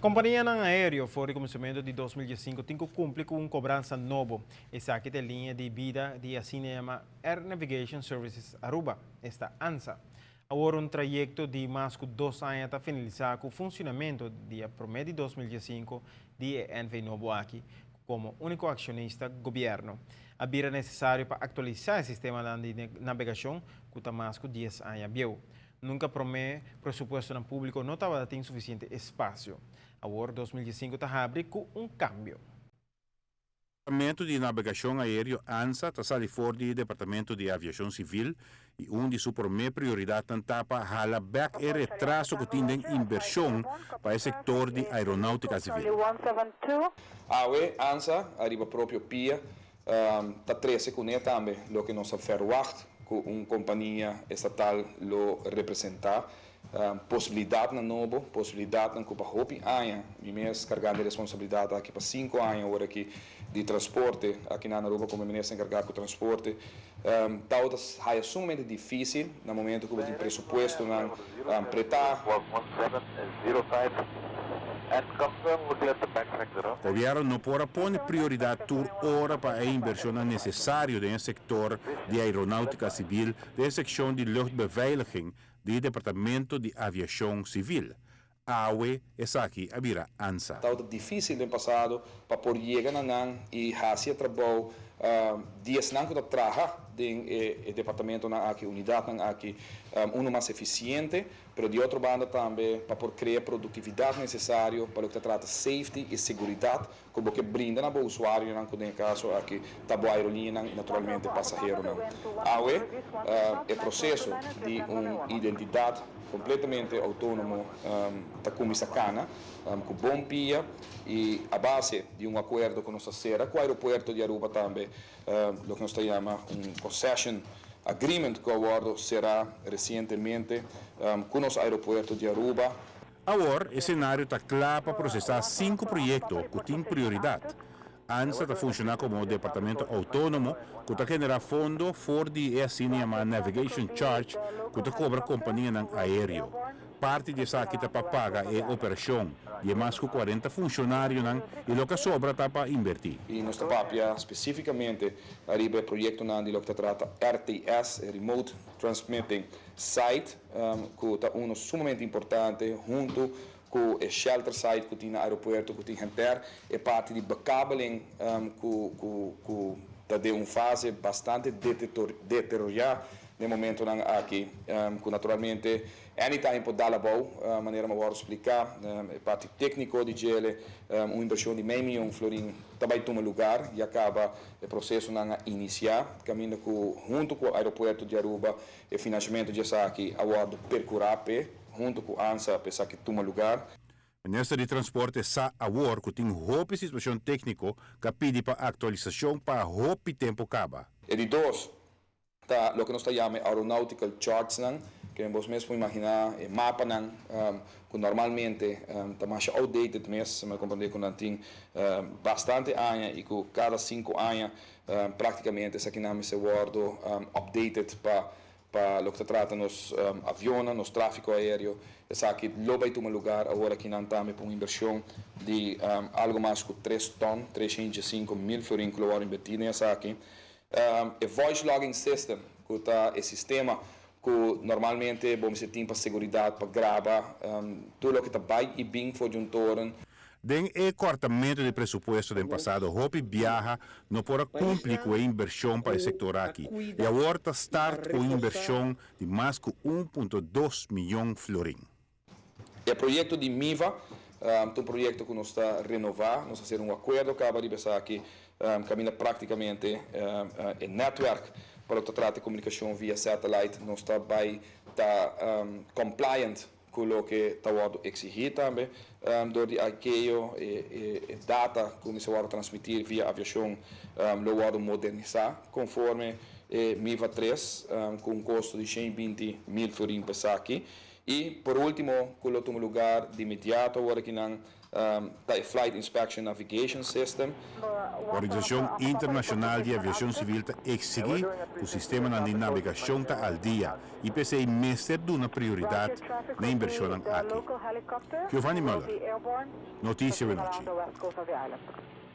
Companianan aereo for di cuminsamento di 2015 tin cu cumpli cu un cobransa nobo. Esaki ta liña di bida di asina yama Air Navigation Services Aruba, esta ANSA. Awor un trayecto di mas cu 2 aña ta finalisa cu funcionamento dia 1 di 2015 di NV nobo aki, como unico accionista gobierno. A bira necesario pa actualisa e sistema di navegacion cu ta mas cu 10 aña bieu. Nunca prome presupuesto publico no tabatin suficiente espacio. Awor 2015 ta habri cu un cambio. Departamento di Navegacion Aereo ANSA ta sali for di Departamento di Aviacion Civil y un di su prome prioridad ta pa hala back e retraso cu tin den inversion pa e sector di aeronautica civil. Awe, ANSA, ariba propio pia, ta trece cune tambe loke nos a verwacht cu un compania estatal lo representa posibilidad nobo, posibilidad cu pa hopi aña, mi mes cargando responsabilidad aki pa 5 aña awor aki di transporte, aki na Aruba como minister encarga cu transporte, ta sumamente dificil na momento cu tin presupuesto nan preta. 1705 and confirm clear the back sector. Gobierno no por pone prioridad tur ora pa e inversion necesario den sector di aeronautica civil, den seccion di luchtbeveiliging di Departamento di Aviacion Civil. Awe esaki a bira ANSA. Tabata dificil den pasado pa por yega na nan y haci trabou di esnan cu ta traha den e departamento nan aki, unidad nan aki, uno mas eficiente, pero di otro banda tambe pa por crea productividad necesario pa loke ta trata safety y seguridad cu bo kier brinda na usuario nan, den caso aki ta bo aerolinea y naturalmente pasahero nan. Awe, e proceso di un identidad completamente autonomo ta cuminsa cana cu bon pia y a base di un acuerdo cu nos a cera cu aeropuerto di Aruba tambe, loke nos ta yama un concession agreement cu a wordo cera recientemente cu nos aeropuerto di Aruba. Awor, e scenario ta cla pa procesa cinco proyecto cu tin prioridad. ANSA ta funciona como departamento autonomo cu ta genera fondo for di asina yama Navigation Charge cu ta cobra compania aereo. Parti di esaki ta pa paga e operacion di mas cu 40 funcionario y loke sobra ta pa inverti. Y nos ta papia specificamente ariba e proyecto nan di loke ta trata RTS, Remote Transmitting Site, cu ta uno sumamente importante hunto cu e shelter site cu tin na aeropuerto, cu tin henter e parti di bekabeling, cu ta den un fase bastante deteriora na momento nan aki, cu naturalmente anytime por dal abou, manera mi a splica, e parti tecnico di dje, un inversion di mey miyon florin tambe tuma luga y a caba e proceso nan a inicia, caminda cu hunto cu aeropuerto di Aruba e financiamento di esaki a wordo percura hunto cu ANSA pa esaki tuma luga. Minister di Transporte sa awor cu tin hopi situacion tecnico cu a pidi pa actualisacion pa hopi tempo caba. E di dos, ta loke nos ta yama aeronautical charts nan, cu bo mes por imagina, e mapa nan, cu normalmente ta mas outdated mes, mi a comprende cu nan tin bastante aña y cu cada 5 aña practicamente esaki nan mester wordo updated pa loke ta trata nos avion, nos trafico aereo. Esaki lo bay tuma luga awor aki nan tambe pa un inversion di algo mas cu 3 ton, 305 mil florin cu lo inverti den esaki. E voice logging system, cu ta e sistema cu normalmente bo tin pa seguridad, pa graba tur loke ta bay y bin for di un toren. Den e cortamento di presupuesto di pasado, hopi biaha no por cumpli cu e inversion pa e sector aki. Y awor ta start cu inversion di mas cu 1.2 miyon florin. E proyecto di MIVA, un proyecto cu nos ta renova, nos a haci un acuerdo caba di aki, caminda practicamente e network pa loke ta trata comunicacion via satellite, nos ta bay ta compliant cu loke ta wordo exigi tambe door di ICAO e data cu ta wordo transmiti via aviacion lo wordo modernisa conforme MIVA 3, cu un costo di 120 mil florin pa esaki. Y, por ultimo, cu lo tuma luga di inmediato awor aki nan, e Flight Inspection Navigation System. Organisacion Internacional di Aviacion Civil ta exigi cu e sistema di navegacion ta al dia y p'esey mester duna prioridad na inversion aki. Giovanni Muller, Noticia Anochi.